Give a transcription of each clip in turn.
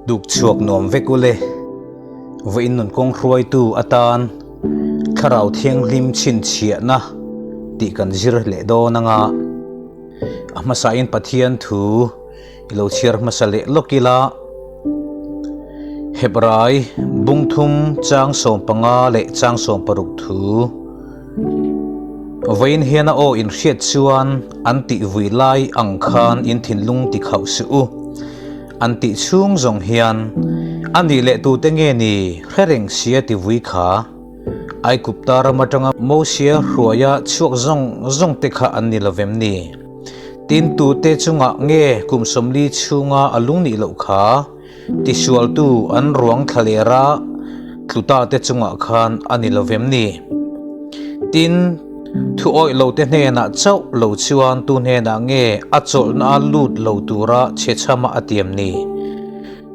Duk chhuak nuam vek ule. Vawiin nun kawng hruaitu atan Thlarau Thianghlim chhinchhiahna tih kan zir leh dawn anga a hmasain Pathian thu i lo chhiar hmasa leh lawk ila. Hebrai bungthum chang 15 leh chang 16 thu vawiin hian a aw inhriat chuan an tih vui lai ang khan in thinlung ti khauh suh u. An tih chhung zawng hian a nih leh tute nge ni hre reng sia ti vui kha? Aigupta ram atanga Mosia hruaia chhuak zawng zawng te kha an ni lovem ni? Tin tute chungah nge kum 40 chhunga a lung nih loh kha tisualtu an ruang thla lera tluta te chungah khan a ni lovem ni? Tin, thu awih lo te hnenah chauh lo chuan tu hnenah nge a chawlhna a lut lo tura chhechhama a tiam ni?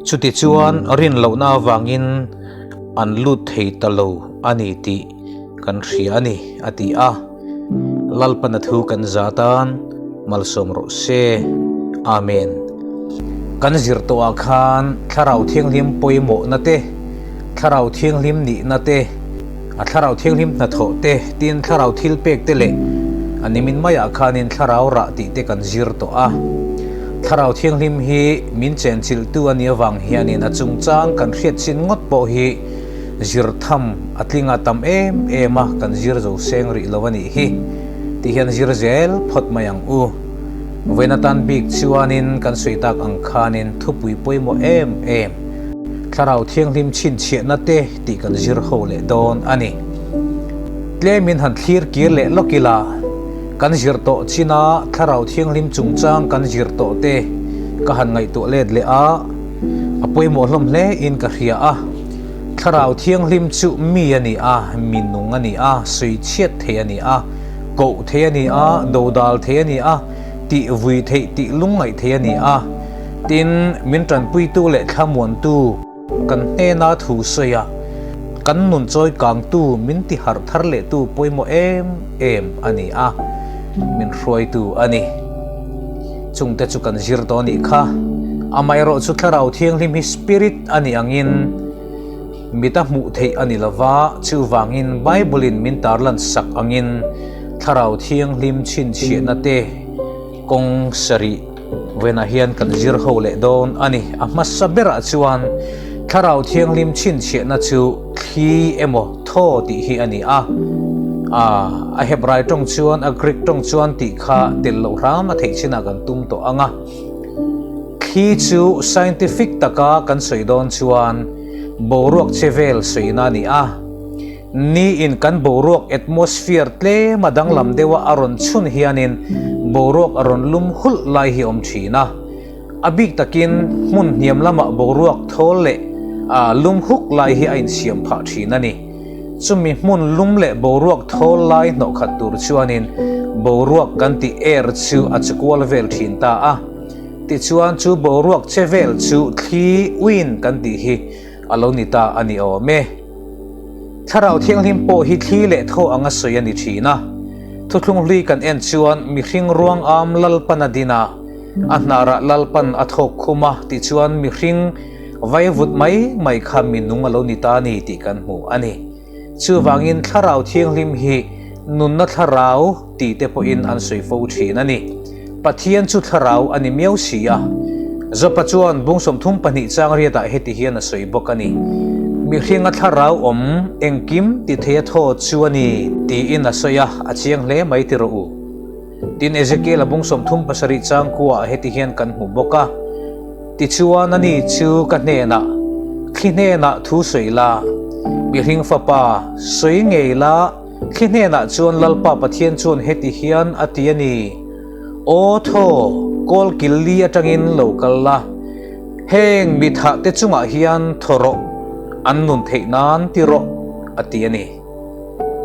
Chuti chuan rin lohna avangin an lut thei ta lo a ni tih kan hria a ni, a ti a. Lalpana thu kan za tan malsawm rawh se. Amen. Kan zir tawhah khan Thlarau Thianghlim pawimawhna te, Thlarau Thianghlim nihna te, a Thlarau Thianghlim hnathawh te, tin Thlarau thilpek te leh a nimin maiah khanin Thlarau rah tih te kan zir tawh a. Thlarau Thianghlim hi min chenchilhtu a nih avang hianin a chungchang kan hriat chin ngawt pawh hi zir tham a tling a tam em em a, kan zir zo seng rih lo a nih hi ti hian zir zel phawt mai ang u. Vawiin atan bik chuanin kan sawi tak ang khanin thupui pawimawh em em Thlarau Thianghlim chhinchhiahna te tih kan zir ho leh dawn a ni. Tlemin han thlir kir leh lawk ila, kan zir tawh china Thlarau Thianghlim chungchang kan zir tawh te ka han ngaihtuah let leh a, a pawimawh hlawm hle in ka hria a. Thlarau Thianghlim chu mi a ni a, mi nung a ni a, sawi chhiat thei a ni a, koh thei a ni a, dodal thei a ni a, tih vui theih tih lungngaih thei a ni a. Tin, min tanpuitu leh thlamuantu, Kan hnena thu sawi a, kan nun chawi kangtu min ti harh thar lehtu pawimawh em em a ni a, min hruaitu a ni. Chungte chu kan zir tawh a nih kha. Amaherawh chu Thlarau Thianghlim hi Spirit a nih angin mita hmuh theih a ni lova, chuvangin Bible-in min tarlan sak angin Thlarau Thianghlim chhinchhiahna te kawng sarih Venah hian kan zir ho leh dawn a ni. A hmasa berah chuan Thlarau Thianghlim chhinchhiahna chu thli emaw thaw tih hi a ni a. A Hebrai tawng chuan, a Greek tawng chuan tih kha tel loh hram a theih chinah kan tum tawh ang a. Thli chu scientific taka kan sawi dawn chuan boruak che vel sawina a ni a. Niin kan boruak atmosphere tlem a danglam deuha a rawn chhun hianin boruak a rawn lum hulh lai hi a awm thin a. A bik takin hmun hniam lamah boruak thawl leh lum huk lai hi a insiam phah thin a ni. Chumi hmun lum leh boruak thawl lai hnawhkhat tur chuanin boruak kan tih air chu a chekual vel thin ta a. Tichuan chu boruak che vel chu thli uin kan tih hi a lo ni ta a ni awm e. Thlarau Thianghlim pawh hi thli leh thaw anga sawi a ni thin a. Thuthlung hlui kan en chuan mihring ruang am Lalpan a din a, a hnarah Lalpan a thawk khum a tichuan mihring vaivut mai mai kha minung a lo ni ta a ni tih kan hmu a ni. Chuvangin Thlarau Thianghlim hi nunna thlarau tih te pawhin an sawi fo thin a ni. Pathian chu thlarau a ni miau si a. Jopa chuan bung 32 chang riatah heti hian a sawi bawk a ni, Mihringa thlarau awm engkim ti thei a thaw chu a ni, tiin a sawi a, a chiang hle mai ti rawh u. Tin, Ezekiel-a bung 37 chang kuaah heti hian kan hmu bawk a, Tichuan ani chu ka hnenah, Thli hnenah thu sawi la, mihring fapa sawi ngei la, Thli hnenah chuan Lalpa Pathian chuan heti hian a ti a ni, Aw thaw, kawl kil li atangin lo kal la, heng mi thah te chungah hian thaw rawh, an nun theih nan ti rawh, a ti a ni.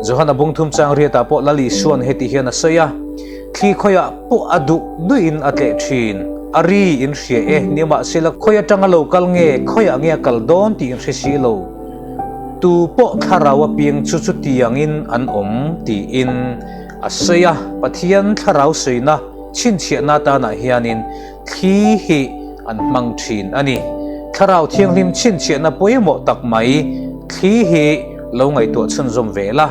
Johana bung thum chang riatah pawh Lal Isua'n heti hian a sawi a, Thli khawiah pawh a duh duhin a tleh thin, a ri in hria e, nimahsela khawi atanga lo kal nge, khawiah nge a kal dawn tih in hre si lo. Tu pawh thlarau apiang chu chutiangin an awm tiin a sawi a, Pathian thlarau sawina chhinchhiahna atanah hianin thli hi an hmang thin a ni. Thlarau Thianghlim chhinchhiahna pawimawh tak mai thli hi lo ngaihtuah chhunzawm ve la.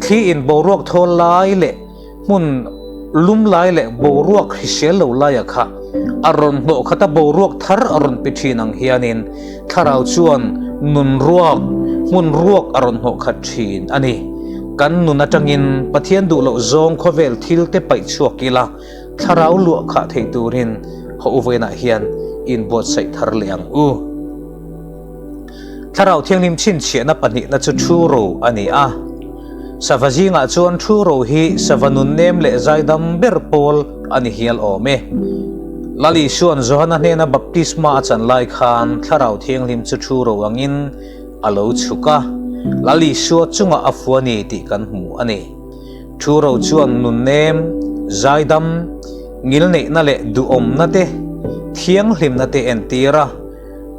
Thli in boruak thawl lai leh hmun lum lai leh boruak hrisel lo laia kha a rawn hnawh khat a, boruak thar a rawn pe thin ang hianin Thlarau chuan nun ruak, hmun ruak a rawn hnawh khat thin a ni. Kan nun atangin Pathian duh loh zawng khawvel thil te paih chhuak ila, Thlarau luah khah thei turin haw vawiinah hian inbuatsaih thar leh ang u. Thlarau Thianghlim chhinchhiahna pahnihna chu thu ro a ni a. Sava zingah chuan thu ro hi sava nunnem leh zaidam ber pawl a ni hial awm e. Lal Isua'n Johana hnena baptisma a chan lai khan Thlarau Thianghlim chu thu ro angin a lo chhuk a, Lal Isua chungah a fu a ni tih kan hmu a ni. Thu ro chuan nunnem, zaidam, ngilneihna leh duhawmna te, thianghlimna te entir a.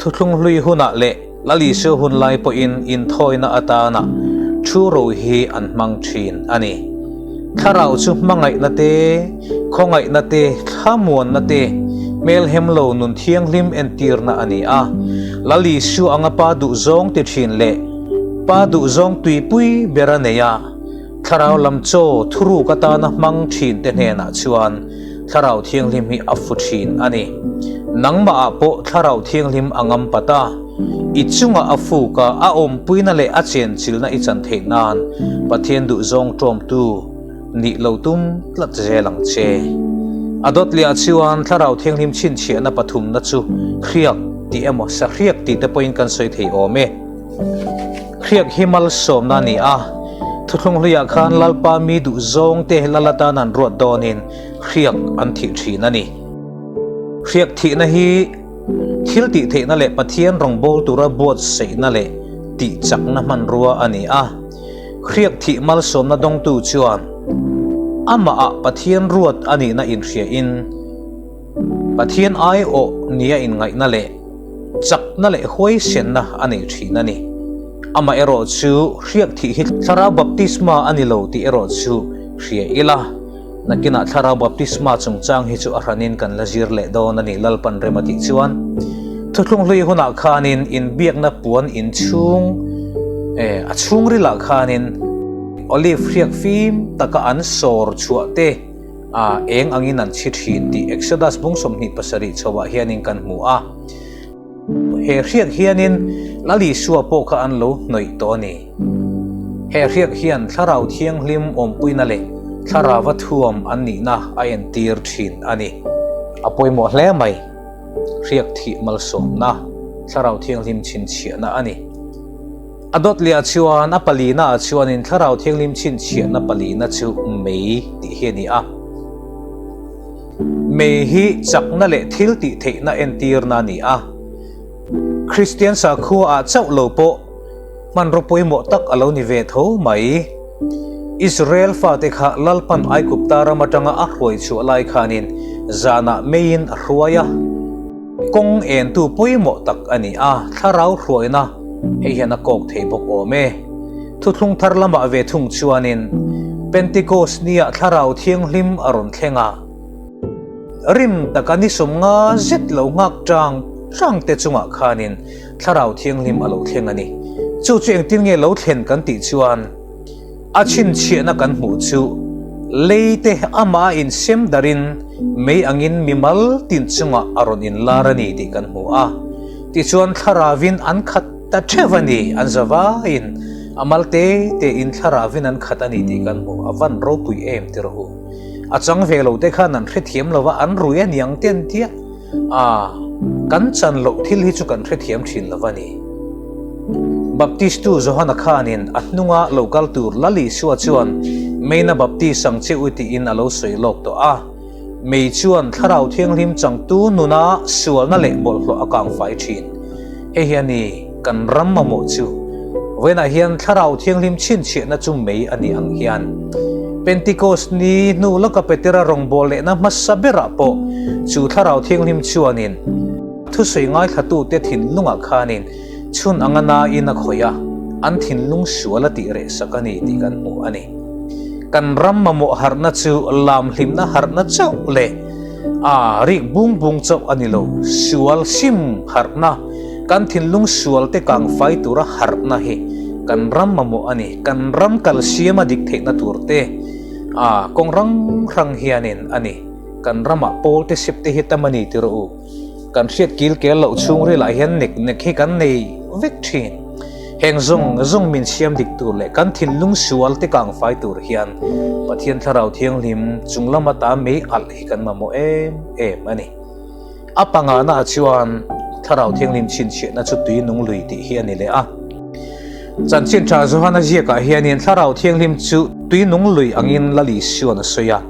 Thuthlung hlui hunah leh Lal Isua hun lai pawhin inthawina atana thu ro hi an hmang thin a ni. Thlarau chu hmangaihna te, khawngaihna te, thlamuanna te, hmelhem lo nun thianghlim entirna a ni a. Lal Isua anga Pa duhzawng ti thin leh Pa duhzawng tuipui ber a nei a, Thlarau lam chaw thuruk atana hmang thin te hnenah chuan Thlarau Thianghlim hi a fu thin a ni. Nangmahah pawh Thlarau Thianghlim a ngam pat a, i chungah a fuk a, a awmpuina leh a chenchilhna i chan theih nan Pathian duhzawng ṭawmtu nih lo tum tlat zel ang che. A dawt lehah chuan Thlarau Thianghlim chhinchhiahna pathumna chu hriak tih emaw sahriak tih te pawhin kan sawi thei awm e. Hriak hi malsawmna a ni a, thuthlung hluiah khan Lalpa mi duhzawng te lal atan an ruat dawnin hriak an thih thin a ni. Hriak thihna hi thil tih theihna leh Pathian rawngbâwl tura buatsaihna leh tihchakna hmanrua a ni a. Hriak thih malsawmna dawngtu chuan amahah Pathian ruat a nihna inhriain, Pathian aiawh nia inngaihna leh chakna leh huaisenna a nei thin a ni. Amaherawh chu hriak thih hi Thlarau Baptisma a ni lo tih erawh chu hria ila, nakinah Thlarau Baptisma chungchang hi chu a hranin kan la zir leh dawn a ni Lalpan rem a tih chuan. Thuthlung hlui hunah khanin inbiakna puan inchhung eh a chhungrilah khanin Olive hriak fim taka an sawr chhuah te, A eng angin an chhi thin tih Exodus bung 27 chhoah hianin kan hmu a. He hriak hianin Lal Isua pawh kha an lo hnawih tawh a ni. He hriak hian Thlarau Thianghlim awmpuina leh Thlarauva thuam an nihna a entir thin a ni. A pawimawh hle mai. Hriak thih malsawmna, Thlarau Thianghlim chhinchhiahna a ni. A dawt leh ah chuan a palina ah chuanin Thlarau Thianghlim chhinchhiahna palina chu mei tih hi a ni a. Mei hi chakna leh thil tih theihna entirna a ni a. Kristian sakhua ah chauh lo pawh hmanraw pawimawh tak a lo ni ve tho mai. Israel fate kha Lalpan Aigupta ram atanga a hruai chhuah lai khanin zanah meiin a hruai a. Kawng entu pawimawh tak a ni a, thlarau hruaina hei hian a kawk thei bawk awm e. Thuthlung thar lamah ve thung chuanin Pentecost nia thlarau thianghlim a rawn thleng a, rim taka ni 50 zet lo nghak tang tang te chungah khanin thlarau thianghlim a lo thleng a ni. Chu chu engtin nge lo thlen kan tih chuan, A chhinchhiahna kan hmuh chu leite amah a insem darin mei angin mimal tin chungah a rawn inlar a ni tih kan hmu a. Tichuan thlaravin an khat ta theuh a ni, an zavaiin a mal te tein thlaravin an khat a ni tih kan hmu. A van ropui em ti rawh u. A chang ve lo te khan an hrethiam lo va, an rui a niang te an tia. A, kan chan loh thil hi chu kan hrethiam thin lo va ni. Baptistu Johana khanin a hnunga lo kal tur Lal Isua chuan Meina Baptist ang che u tiin a lo sawi lawk tawh a. Mei chuan Thlarau Thianghlim changtu nuna sualna leh bawlhhlawh a kangfai thin. Hei hi a ni kan ram mamawh chu. Vawiinah hian Thlarau Thianghlim chhinchhiahna chu mei a nih ang hian Pentecost ni hnu lawka Petera rawngbâwl lehna hmasa berah pawh chu Thlarau Thianghlim chuanin thusawi ngaithlatute thinlungah khanin chhun anga nain a khawih a, an thinlung sual a tih reh sak a ni tih kan hmu a ni. Kan ram mamawh harhna chu lamhlimna harhna chauh leh. A rik bung bung chauh a ni lo, sual sim harhna, kan thinlung sual te kang fai tura harhna hi kan ram mamawh a ni. Kan ram kal siam a dik theihna tur te a kawng hrang hrang hianin a ni. Kan ramah pawl te sep te hi tam a ni ti rawh u. Kan hriat kil kel loh chhungrilah hian nek nek hi kan nei vek thin. Heng zawng zawng min siam dik tur leh kan thinlung sual te kang fai tur hian Pathian Thlarau Thianghlim chung lama ta mei alh hi kan mamawh em em a ni. A pangana ah chuan Thlarau Thianghlim chhinchhiahna chu tui nung lui tih hi a ni leh a. Chanchin tha Johana ziakah hianin Thlarau Thianghlim chu tui nung lui angin Lal Isuan a sawi a.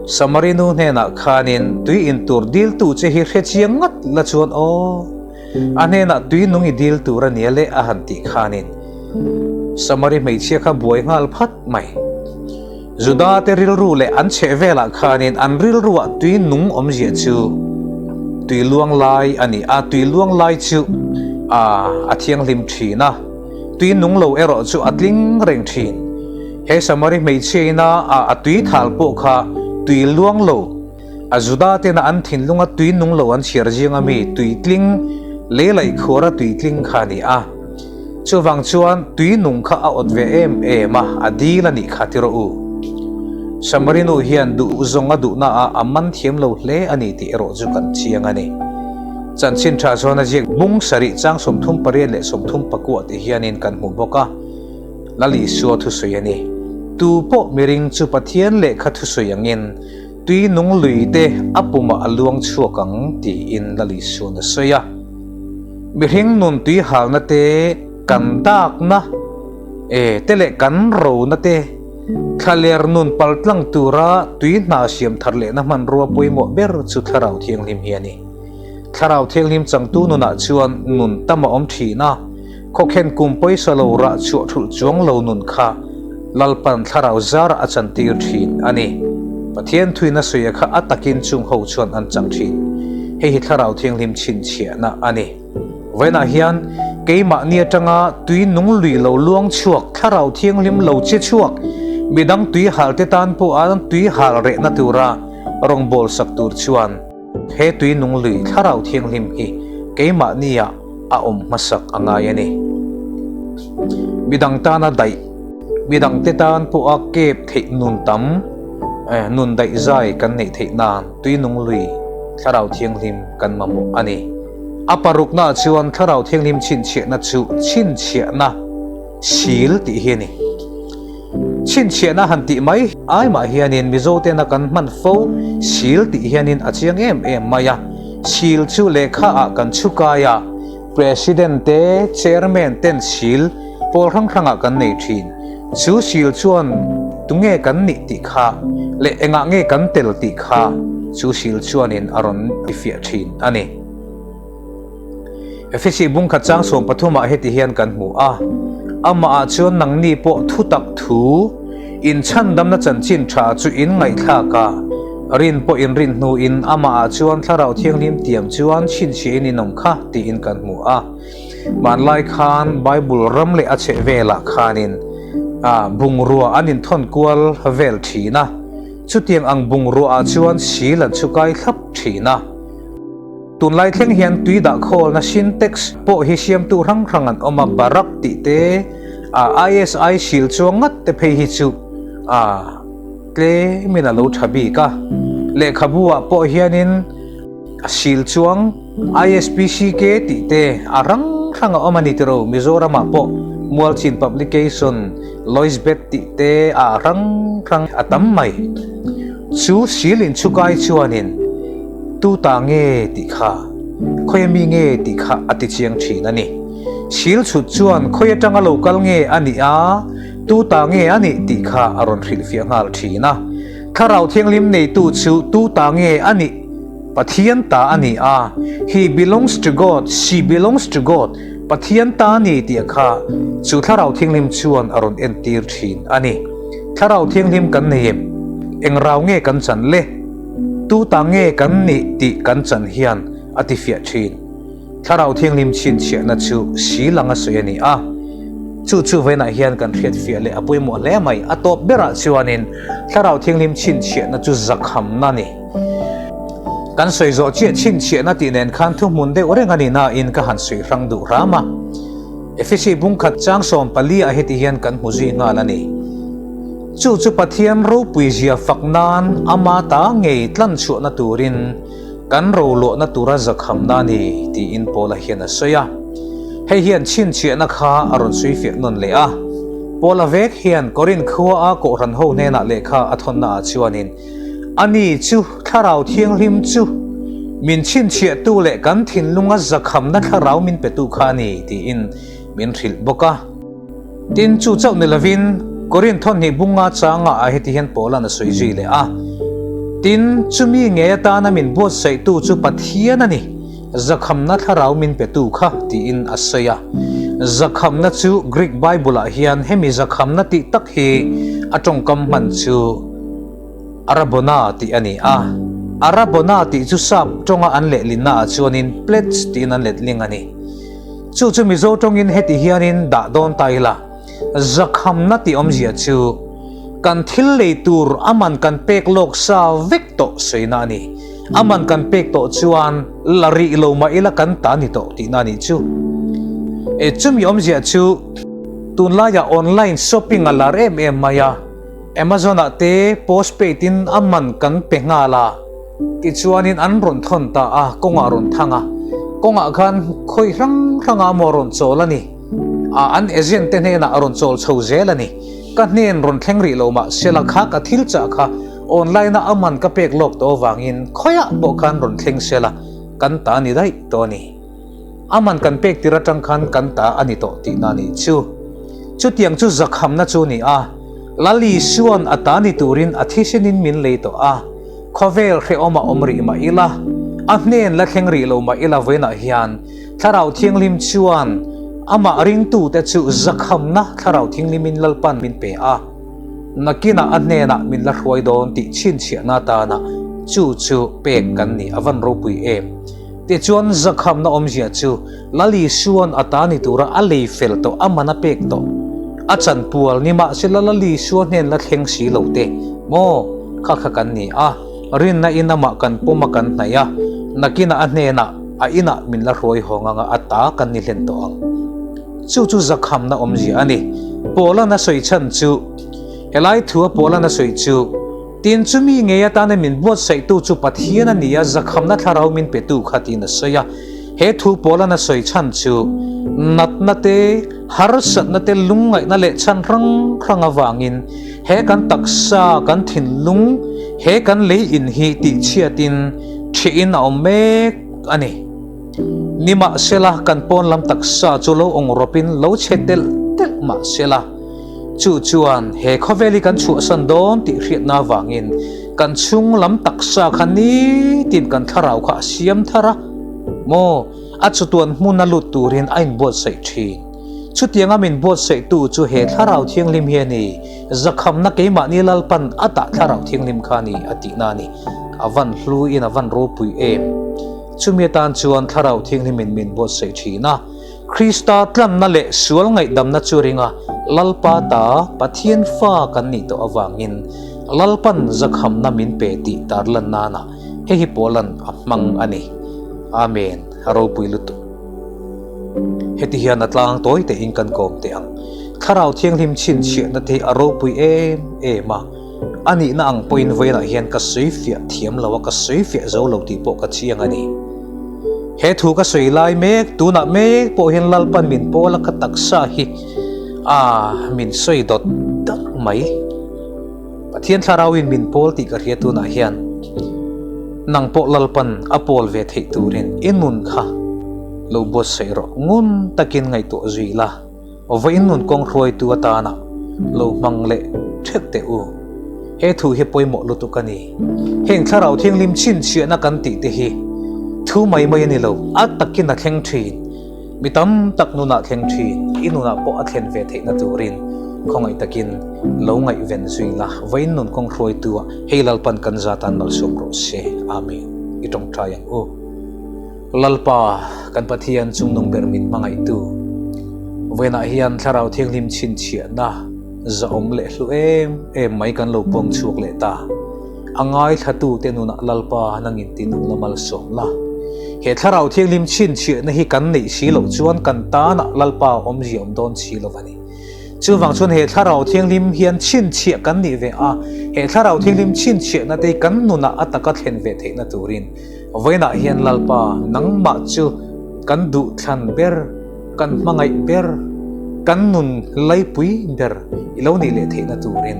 Samari nu hnenah khanin tui in tur diltu che hi hre chiang ngat la chuan aw, a hnenah tui nung i dil tur a nia le a han tih khanin Samari hmeichhia kha buai nghal phat mai. Juda te rilru leh an chheh velah khanin an rilruah tui nung awmzia chu tui luang lai a ni a, tui luang lai chu a a thianghlim thin a, tui nung lo erawh chu a tling reng thin. He Samari hmeichhia ina a a tui thal pawh kha tui luang lo, a Juda tena an thinlunga tui nung lo an chhiar zinga mi tui tling, lei laih khuara tui tling kha a ni a. Chuvang chuan tui nung kha a awt ve em em a, a dil a nih kha ti rawh u. Samari nu hian duh zawng a duhna ah a man thiam lo hle a ni tih erawh chu kan chiang a ni. Chanchin tha chuan a ziak bung sarih chang 38 leh 34 ti hianin kan hmu bawk a. Lal Isua thusawi a ni. Tu pawh miring chu Pathian lehkha thusawi angin tui nung lui te a pumah a luang chhuak ang tiin Lal Isua'n a sawi a. Mihring nun tui halna te, kan dakna e te leh kan rona te, thlaler nun paltlang tura tui hna siam thar lehna hmanrua pawimawh ber chu Thlarau Thianghlim hi a ni. Thlarau Thianghlim changtu nunah chuan nun tam a awm thin a. Khawkhen kum pawisa lo rah chhuah thulh chuang lo nun kha Lalpan thlarau zarah a chantir thin a ni. Pathian thuin a sawi a kha a takin chung ho chuan an chang thin. Hei hi thlarau thianghlim chhinchhiahna a ni. Vawiinah hian keimahni atanga tui nung lui lo luang chhuak thlarau thianghlim lo che chhuak midang tui hal te tan pawh an tui hal rehna tura rawngbawlsak tur chuan He tui nung lui thlarau thianghlim hi keimahnia a awm hmasak a ngai a ni. Midang tana daih, midangte tan pawha kep theih nun tam, nun daih zai kan neih theih nan tui nung lui thlarau thianghlim kan mamawh a ni. A paruknaah chuan thlarau thianghlim chhinchhiahna chu chhinchhiahna sil tih hi a ni. Chhinchhiahna han tih mai ai mah hianin Mizo tena kan hman fo sil tih hianin a chiang em em mai a. Sil chu lehkha ah kan chhukai a, President te, Chairman ten sil pawl hrang hrang ah kan nei thin. Chu sil chuan tunge kan nih tih kha leh engah nge kan tel tih kha chu sil chuanin a rawn tifiah thin a ni. Efesi bungkhat chang 13 ah heti hian kan hmu a, Amah ah chuan nangni pawh thutak thu inchhandamna chanchin tha chu in ngaihthlak a, rin pawh in rin hnuin amah ah chuan Thlarau Thianghlim tiam chuan chhinchhiah in in awm kha tiin kan hmu a. Hmanlai khan Bible ram leh a chheh velah khanin bungrua an inthawn kual vel thin a, chutiang ang bungrua ah chuan sil an chhukai thlap thin a. Tunlai thleng hian tui dah khawlna Sintex pawh hi siamtu hrang hrang an awm a, Barak tih te, ISI sil chuang ngat te phei hi chu tlemin a lo tha bik a. Lehkhabu ah pawh hianin a sil chuang ISPCK tih te a hrang hrang a awm a ni tiro, Mizoram ah pawh Mualchin Publication, Loisbet tih te a hrang hrang a tam mai. Chu sil inchhukai chuanin Tu ta nge tih kha, khawi a mi nge tih kha a ti chiang thin a ni. Sil chhut chuan khawi atanga lo kal nge a nih a, tu ta nge a nih tih kha a rawn hrilhfiah nghal thin a. Thlarau Thianghlim neitu chu tu ta nge a nih? Pathian ta a ni a, He belongs to God, she belongs to God, Pathian ta a ni tih kha chu Thlarau Thianghlim chuan a rawn entir thin a ni. Thlarau Thianghlim kan nei em? Eng rau nge kan chan le? Tu ta nge kan nih tih kan chan hian a ti fiah thin. Thlarau Thianghlim chhinchhiahna chu sil anga sawi a ni a. Chu chu vawiinah hian kan hriat fiah leh a pawimawh hle mai. A tawp berah chuanin Thlarau Thianghlim chhinchhiahna chu zakhamna a ni. Kan sawi zawh chiah chhinchhiahna tih nen khan thuhmun deuh reng a ni nain ka han sawi hrang duh hram a. Efesi bungkhat chang 14 ah heti hian kan hmu zui nghal a ni. Chu chu Pathian ropui zia fak nan ama ta ngei tlan chhuahna turin kan roluahna tura zakhamna a ni tiin Paula hian a sawi a. Hei hian chhinchhiahna kha a rawn sawi fiah nawn leh a. Paula vek hian Korinth khua a Kohhran ho hnenah lehkha a thawnna ah chuanin Ani chu Thlarau Thianghlim chu min chhinchhiahtu leh kan thinlunga zakhamna thlarau min petu kha a ni tiin min hrilh bawk a. Tin, chu chauh ni lovin Korinth thawhnih bunga changa ah heti hian Paula'n a sawi zui leh a, Tin, chumi ngei atana min buatsaihtu chu Pathian a ni, zakhamna thlarau min petu kha tiin a sawi a. Zakhamna chu Greek Bible-ah hian hemi zakhamna tih tak hi a tawngkam hman chu Arabona tih a ni a. Arabona tih chu sap tawnga an lehlinna ah chuanin pledge tiin an letling a ni. Chu chu Mizo tawngin heti hianin dah dawn ta ila, zakhamna tih awmzia chu kan thil lei tur a man kan pek lawk sa vek tawh sawina a ni. A man kan pek tawh chuan la rih lo mah ila kan ta ni tawh tihna a nih chu. E chumi awmzia chu tunlaiah online shopping a lar em em mai a. Amazon ah te postpaid in a man kan pe nghal a, tichuanin an rawn thawn ta a, kawngah rawn thang a, kawngah khan khawi hrang hrangah maw rawn chawl a ni, ah an agent te hnenah a rawn chawl chho zel a ni, ka hnen rawn thleng rih lo mah sela kha ka thil chah kha online a a man ka pek lawk tawh avangin khawiah pawh khan rawn thleng sela kan ta ni daih tawh a ni. A man kan pek tir atang khan kan ta a ni tawh tihna a nih chu. Chutiang chu zakhamna chu a ni a, Lal Isua'n a ta ni turin a thisenin min lei tawh a, khawvel hrehawm a awm rih mah ila, a hnen la thleng rih lo mah ila vawiinah hian Thlarau Thianghlim chuan amah ringtute chu zakhamna Thlarau Thinghlimin Lalpan min pe a, nakinah a hnenah min la hruai dawn tih chhinchhiahna atana chu chu pek kan ni a van ropui em. Tichuan zakhamna awmzia chu Lal Isua'n a ta ni tura a lei fel tawh, a man a pek tawh, a chanpual ni mahsela Lal Isua hnen la thleng si lo te maw kha kha kan ni a, rinna in amah kan pawm a kan hnaih a, nakinah a hnenah a inah min la hruai hawng anga a ta kan ni hlen tawh ang. Chu chu zakhamna awmzia a ni. Paula'n a sawi chhan chu, helai thua Paula'n a sawi chu, Tin, chumi ngei atana min buatsaihtu chu Pathian a ni a, zakhamna thlarau min petu kha tiin a sawi a. He thu Paula'n a sawi chhan chu, natna te, harsatna te, lungngaihna leh chhan hrang hrang avangin he kan taksa, kan thinlung, he kan lei in hi tihchhiatin thihin a awm mek a ni. Nimahsela, kan pawn lam taksa chu lo awng rawpin lo chhe telh telh mahsela, Chu chuan he khawvel hi kan chhuahsan dawn tih hriatna avangin kan chhung lam taksa kha nitin kan thlarau kha a siam thar a, maw a chutuan hmun a lut turin a inbuatsaih thin. Chutianga min buatsaihtu chu he thlarau thianghlim hi a ni, zakhamna keimahni Lalpan a dah thlarau thianghlim kha a ni a tihna a ni. A van hluin a van ropui em! Chumi atan chuan thlarau thianghlimin min buatsaih thin a. Krista tlanna leh sual ngaihdamna chu ringa Lalpa ta Pathian fa kan nih tawh avangin Lalpan zakhamna min pe tih tarlan nana hei hi Paula'n a hmang a ni. Amen. A ropui lutuk. Heti hian a tlang tawi tein kan kawm teh ang. Thlarau Thianghlim chhinchhiahna te hi a ropui em em a. A nihna ang pawhin vawiinah hian ka sawi fiah thiam lo a, ka sawi fiah zo lo tih pawh ka chiang a ni. He thu ka sawi lai mek, tunah mek pawh hian Lalpan min pawl a, ka taksa hi a min sawi dawt dawt mai. Pathian Thlarauin min pawl tih ka hria tunah hian nang pawh Lalpan a pawl ve theih turin i nun kha lo buatsaih rawh, ngun takin ngaihtuah zui la. Vawiin nun kawng hruaitu atana lo hmang leh theuh teh u. He thu hi pawimawh lutuk a ni. Heng thlarau thianghlim chhinchhiahna kan tih te hi thu mai mai a ni lo, a takin a thleng thin. Mi tam tak nunah thleng thin, i nunah pawh a thlen ve theihna turin khawngaih takin lo ngaihven zui la. Vawiin nun kawng hruaitu ah hei Lalpan kan zatan malsawm rawh se. Amen. I tawngtai ang u. Lalpa, kan Pathian chungnung ber min hmangaihtu, vawiinah hian Thlarau Thianghlim chhinchhiahna zahawm leh hlu em em mai kan lo puang chhuak leh ta. A ngaithlatute nunah Lalpa nangin tinung la malsawm la. He Thlarau Thianghlim chhinchhiahna hi kan neih si loh chuan kan tanah Lalpa awmzia awm dawn si lo a ni. Chuvang chuan he Thlarau Thianghlim hian chhinchhiah kan nih ve a, he Thlarau Thianghlim chhinchhiahna te hi kan nunah a taka thlen ve theihna turin vawiinah hian Lalpa nangmah chu kan duhthlan ber, kan hmangaih ber, kan nun laipui ber i lo nih leh theihna turin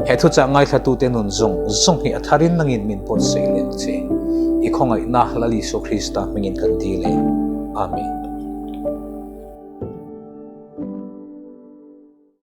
he thuchah ngaithlatute nun zawng zawng hi a tharin nangin min pawt sawi leh ang che. I khawngaihna Lal Isua Krista hmingin kan dil e. Amen.